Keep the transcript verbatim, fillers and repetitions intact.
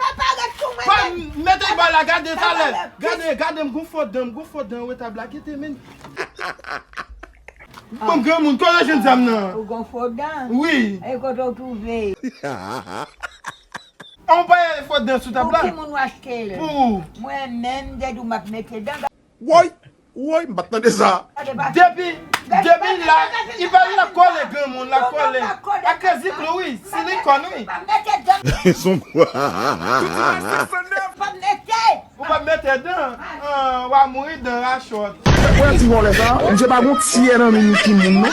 Pa parèt sou mwen. Pa mete bò la, gade talè. Gade, gade, m gon fo dan, m gon fo dan, wè tab la, kite men. Bon, granmoun, kote w jwenn zam nan? Ou gon fo dan? Wi. E kote w twouve? An, w pa fo dan sou tab la? Pou ki moun w achte l? Pou ou. Mwen menm, depi m ap mete dan. Woy, woy, m pa t tande sa. Depi, depi la, li pa la kole, granmoun, la kole. Ak ziplo, wi, silikòn, wi. Son Ou pa mete dan, an, w a mouri dan rachòt. Wè ti vòlè sa, misye pa gon tyè nan men timoun, non.